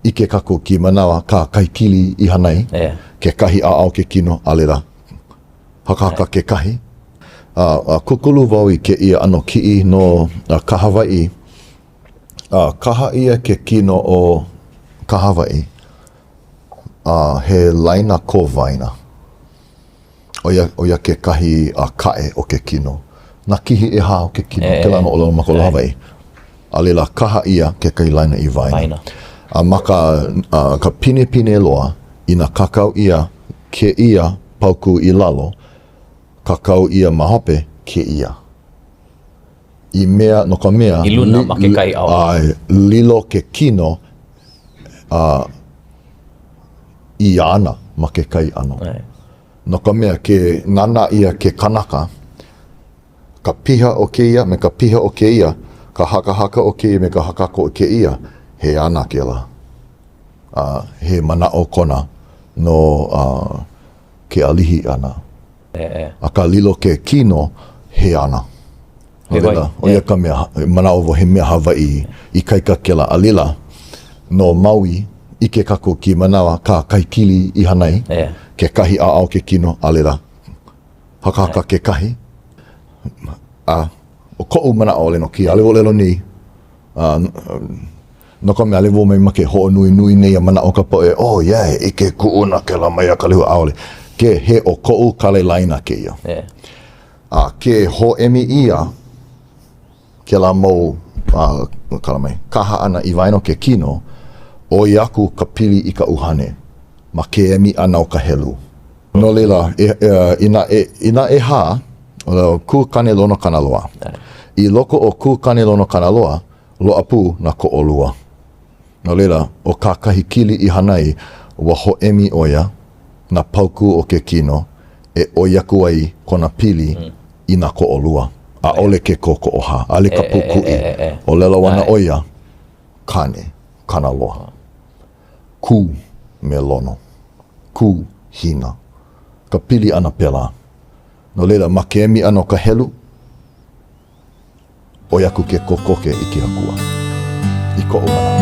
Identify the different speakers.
Speaker 1: ʻIke kākou kēia manawa kā Kahekili i hana ai, kekahi ʻaoʻao ke kino, a laila, hakahaka kekahi. A, a kūkulu wau i kēia ʻano kiʻi no ka Hawaiʻi. A kaha ʻia ke kino o ka Hawaiʻi, a he laina ko waena. ʻO ia, ʻo ia kekahi a kaʻe o ke kino. Nā kihi ʻehā o ke kino, kēlā ʻano ʻōlelo ma ka ʻōlelo Hawaiʻi. A laila, kaha ʻia kekahi laina i waena.
Speaker 2: Waena.
Speaker 1: A ma ka, a, ka pinepine loa, inā kākau ʻia kēia paukū i lalo, kākau ʻia ma hope kēia. I mea, no ka mea,
Speaker 2: I luna ma kekahi ʻaoʻao.
Speaker 1: ʻAe, lilo ke kino a i ana ma kekahi ʻano. No ka mea, ke nānā ʻia ke kanaka, ka piha o kēia me ka piha o kēia, ka hakahaka o kēia me ka hakahaka o kēia, he ana kēlā. A he manaʻo kona no uh, ke ʻalihi ʻana. Akā lilo ke kino, he ana. No laila, ʻo ia ka mea, manaʻo wau he mea Hawaiʻi ikaika kēlā. A laila, no Maui, ʻike kākou kēia manawa kā Kahekili i hana ai, kekahi ʻaoʻao ke kino, a laila, hakahaka kekahi. A ʻo koʻu manaʻo ʻaʻole nō kēia, ʻaʻole wau ʻōlelo nei, a, no ka mea, ʻaʻole wau mamake hoʻonuinui nei a manaʻo ka poʻe, oh yeah, he ʻike kuʻuna kēlā maiā Kalehua, ʻaʻole. Ke, he ʻo koʻu kālailaina kēia. A ke hōʻemi ʻia kēlā mau kala mai, kaha ʻana i waena o ke kino, ʻoi aku ka pili i ka ʻuhane ma ke emi ʻana o ka helu. No laila, inā inā ʻehā, Kū Kāne Lono Kanaloa. I loko o Kū Kāne Lono Kanaloa, loaʻa pū nā koʻolua. No laila, ʻo kā Kahekili i hana ai, ua hōʻemi ʻo ia nā paukū o ke kino e ʻoi aku ai kona pili i nā koʻolua. ʻAʻole ke kōkoʻohā, ʻaʻole ka pūkuʻi. ʻŌlelo ana ʻo ia, Kāne, Kanaloa. Kū me Lono. Kū, Hina. Ka pili ʻana pēlā. No laila, ma ke emi ʻana o ka helu, ʻoi aku ke kokoke i ke akua. I koʻu manaʻo.